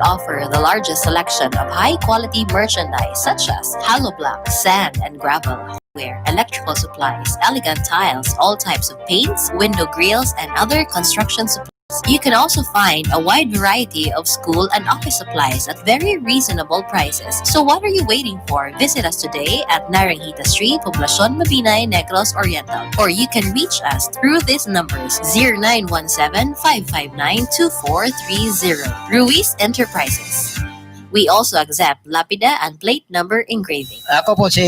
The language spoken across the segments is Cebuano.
Offer the largest selection of high-quality merchandise such as hollow block, sand, and gravel, hardware, electrical supplies, elegant tiles, all types of paints, window grills, and other construction supplies. You can also find a wide variety of school and office supplies at very reasonable prices. So what are you waiting for? Visit us today at Naranjita Street, Poblacion Mabinay, Negros Oriental. Or you can reach us through these numbers: 0917-559-2430. Ruiz Enterprises. We also accept lapida and plate number engraving. Ako po si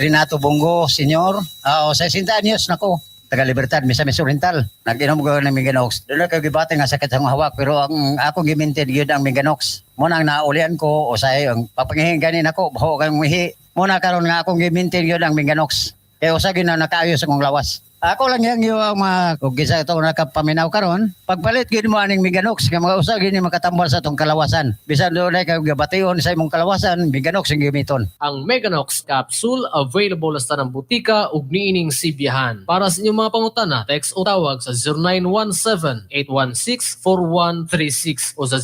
Renato Bongo, Senior. Uh, 60 anyos na ko. Taga Libertad, Misamis Oriental. Nag-inom ko ng Meganox. Doon na kayo gibati nga sakit sa akong hawak. Pero ang akong gi-maintain gyud ang Meganox. Muna ang naulian ko, o sa ang papangihing ganin ako, baho kang mihi. Muna karon nga akong gi-maintain gyud ang Meganox. Kaya usa gyud na nakaayo sa akong lawas. Ako lang yang yung mga kung kinsa ito nakapaminaw karon, pagpalit gyud mo aning Meganox nga mga usa gyud ni makatambal sa atong kalawasan. Bisan doon ay kayo gabation sa imong kalawasan, Meganox ang gamiton. Ang Meganox capsule, available sa tanang butika ug niining Sibiyahan. Para sa inyong mga pangutana, text o tawag sa 0917-816-4136 o sa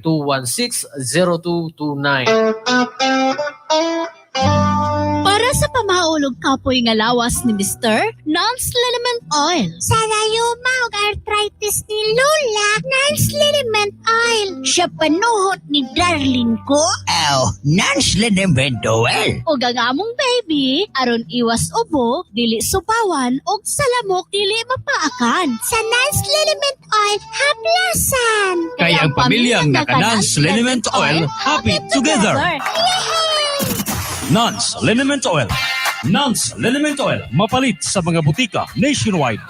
0939-216-0229. Para sa pamaulog kapoy nga lawas ni Mr. Nance Liniment Oil. Sa rayuma ug arthritis ni Lola, Nance Liniment Oil. Siya panuhot ni darling ko. Aw, Nance Liniment Oil. Ug ang among baby, aron iwas ubo, dili supawan, ug sa lamok dili mapaakan. Sa Nance Liniment Oil, haplasan. Kaya ang pamilyang naka-Nance Liniment Oil, happy together. Nance Liniment Oil. Nance Liniment Oil. Mapalit sa mga butika nationwide.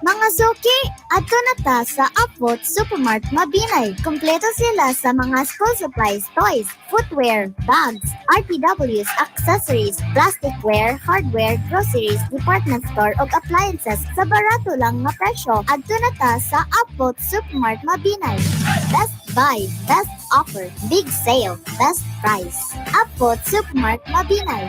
Mga suki, adto na ta sa Upvote Supermart Mabinay. Kompleto sila sa mga school supplies, toys, footwear, bags, RTWs, accessories, plasticware, hardware, groceries, department store ug appliances sa barato lang nga presyo. Adto na ta sa Upvote Supermart Mabinay. Best buy, best offer, big sale, best price. Upvote Supermart Mabinay.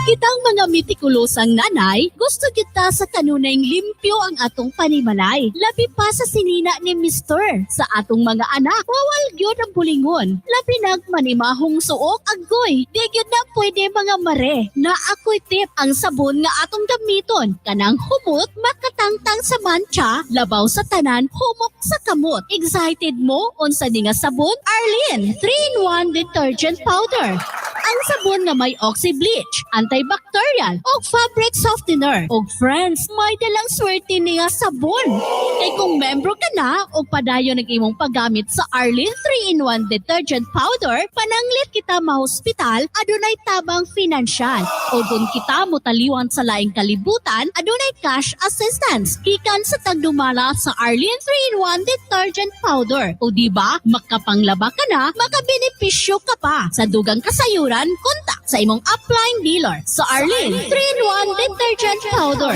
Kitang mga metikulosang nanay, gusto kita sa kanunayng limpyo ang atong panimalay. Labi pa sa sinina ni Mister. Sa atong mga anak, bawal gyud ang bulingon. Labi nag manimahong suok, agoy. Di gyud na pwede, mga mare. Na ako'y tip ang sabon nga atong gamiton. Kanang humot, makatangtang sa mancha, labaw sa tanan, humok sa kamot. Excited mo unsa ni nga sabon? Arlene, 3-in-1 detergent powder. Ang sabon nga may oxy-bleach, antibacterial, ug fabric softener. Og friends, may dalang swerte ni nga sabon. Kay kung membro ka na o padayon ang imong paggamit sa Arlene 3-in-1 detergent powder, pananglit kita mahospital, adunay tabang financial. O kung kita motaliwan sa laing kalibutan, adunay cash assistance gikan sa tagdumala sa Arlene 3-in-1 detergent powder. O di ba, makapanglaba ka na, makabenepisyo ka pa. Sa dugang kasayuran, kontak sa imong upline dealer sa Arlene 3-in-1 detergent powder.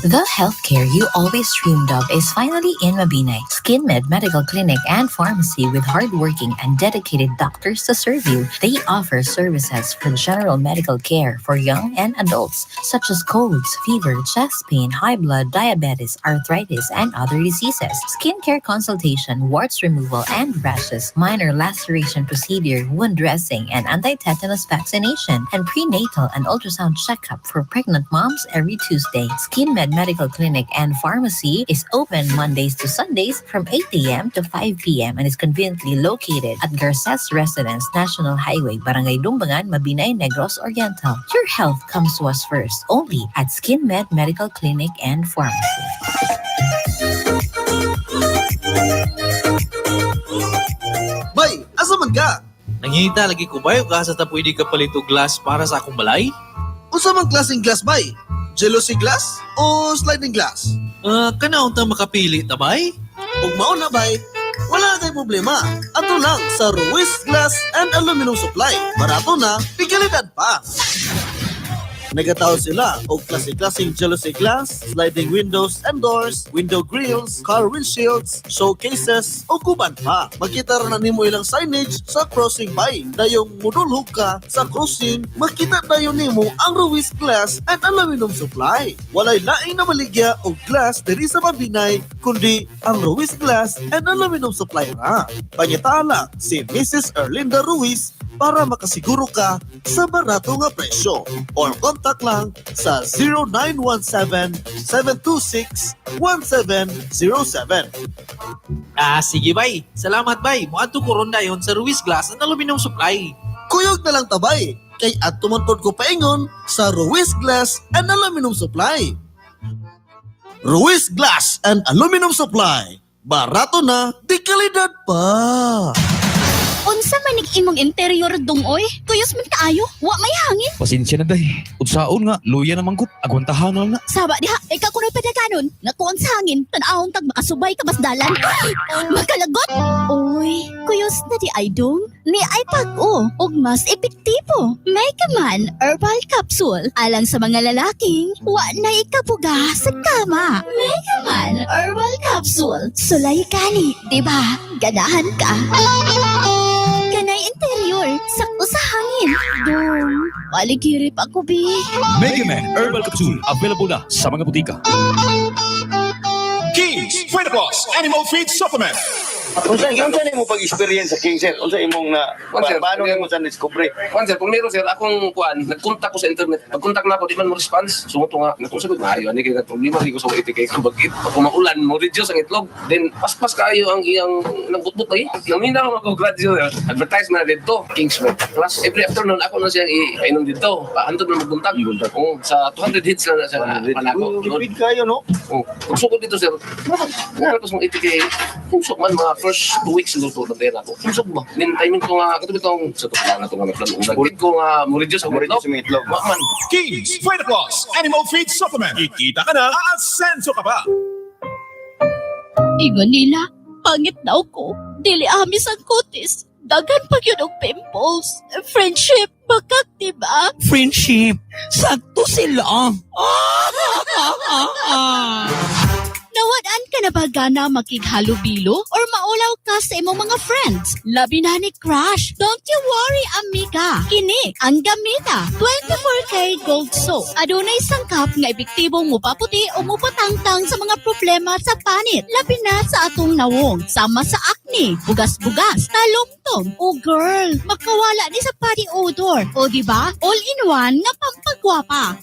The healthcare you always dreamed of is finally in Mabinay. SkinMed Medical Clinic and Pharmacy, with hardworking and dedicated doctors to serve you. They offer services for general medical care for young and adults, such as colds, fever, chest pain, high blood, diabetes, arthritis, and other diseases. Skincare consultation, warts removal and rashes, minor laceration procedure, wound dressing, and anti-tetanus vaccination, and prenatal and ultrasound checkup for pregnant moms every Tuesday. SkinMed Medical Clinic and Pharmacy is open Mondays to Sundays from 8 a.m. to 5 p.m. and is conveniently located at Garces Residence, National Highway, Barangay Lumbangan, Mabinay, Negros Oriental. Your health comes to us first, only at SkinMed Medical Clinic and Pharmacy. Bay, asa man ka? Nangita lagi ko, bay, ug asa ta pwede ka palit og glass para sa akong balay? Unsa man klaseng glass, bay? Jealousy glass o sliding glass? Ah, kana unta makapili ta, bay? Ug mao na, bay, wala na tay problema. Ato lang sa Ruiz Glass and Aluminum Supply. Barato na, kalidad pa. Nagatawo sila og klase-klaseng jealousy glass, sliding windows and doors, window grills, car windshields, showcases, ug uban pa. Makita ra na nimo ilang signage sa crossing bay. Dayong mudulhog ka sa crossing, makita dayon nimo ang Ruiz Glass and Aluminum Supply. Walay laing namaligya og glass diri sa Mabinay kundi ang Ruiz Glass and Aluminum Supply ra. Pangitaa lang si Mrs. Erlinda Ruiz para makasiguro ka sa barato nga presyo. Or contact lang sa 0917-726-1707. Ah, sige bay. Salamat bay. Muadto ko ron dayon sa Ruiz Glass and Aluminum Supply. Kuyog na lang tabay kay at tumantod ko paingon sa Ruiz Glass and Aluminum Supply. Ruiz Glass and Aluminum Supply. Barato na, di kalidad pa. Unsa man ning imong interior dong oy? Tuyos man kaayo, wa may hangin. Pasensya na day. Unsaon nga, luya na mangkot. Agwantahan na lang na. Saba diha, ikaw kuno'y padaganon. Nakuang sa hangin, tan-awon tag makasubay ka basdalan. Makalagot! Uy, kuyos na di ay dong. Ni ay pag-o, ug mas epektibo. Mega Man Herbal Capsule. Alang sa mga lalaking, wa na ikabuga sa kama. Mega Man Herbal Capsule. Sulay kani, di ba? Ganahan ka. Kanay interior, sakto sa hangin. Dong, paligirip ako, bi. Mega Man Herbal Capsule. Available na sa mga butika. King's Vita Plus Animal Feed Supplement. Unsa nimo pag-experience sa King sir? Unsa imong na Kwan, sir. paano nimo sa discovery? Kwan sir, primero sir, akong kuan, nagkontak ko sa internet. Pag-contact na ako, di man mo response. Sumuto nga, nakusagot na ayo ani kay problema di ko sa iti kay kubagit. Pag maulan mo reduce ang itlog. Then paspas kaayo ang iyang nagbutbut ay. Naminaw ako graduate. Advertise na dito, King's Vita Plus. Every afternoon ako na siyang ipainom dito. Paantod na magbuntag. Oh, sa 200 hits lang na siya panako. Tipid kayo no? Oh, pagsugod dito sir, nga ko sa mga iti kay kusog man mga first 2 weeks luto na din ako. Kusog ba? Then timing ko nga katong itong sa to na to nga nagplano. Unag ko nga mo reduce ang Mo itlog. reduce ang itlog. Wa man. King's Vita Plus Animal Feed Supplement. Kikita ka na, aasenso ka pa. Ingon nila, pangit daw ko. Dili amis ang kutis. Daghan pa yun og pimples. Friendship, bakak, diba? Friendship, sakto sila. Nawad-an ka na ba gana makighalubilo or maulaw ka sa imong mga friends? Labi na ni crush. Don't you worry, amiga. Kini ang gamita. 24K Gold Soap. Adunay sangkap nga epektibong mupaputi o mupatangtang sa mga problema sa panit. Labi na sa atong nawong. Sama sa acne, bugas-bugas, talumtom. O girl, makawala ni sa body odor. O di ba? All in one nga pampagwapa.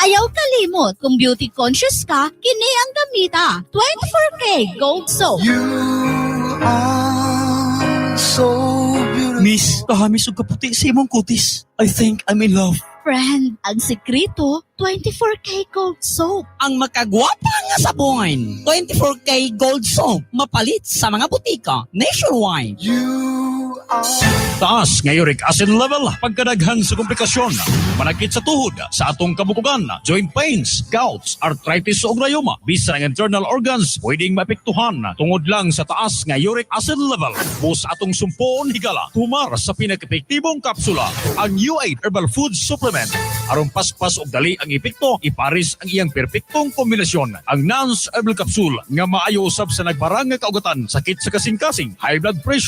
Ayaw kalimot, kung beauty conscious ka, kini ang gamita. 24K Gold Soap. Miss, kahamis og kaputi sa imong kutis. I think I'm in love. Friend, ang sekreto, 24K Gold Soap. Ang makagwapa nga sabon. 24K Gold Soap. Mapalit sa mga butika nationwide. Taas nga uric acid level, pagkadaghan sa komplikasyon, manakit sa tuhod, sa atong kabukugan, joint pains, gouts, arthritis ug rayuma, bisan ang internal organs pwedeng maepektuhan tungod lang sa taas nga uric acid level. Busa atong sumpoon higala, tumar sa pinaka-epektibong kapsula, ang U8 Herbal Food Supplement. Aron paspas og dali ang epekto, iparis ang iyang perpektong kombinasyon. Ang Nance Herbal Capsule nga maayo usab sa nagbarang nga kaugatan, sakit sa kasing-kasing, high blood pressure,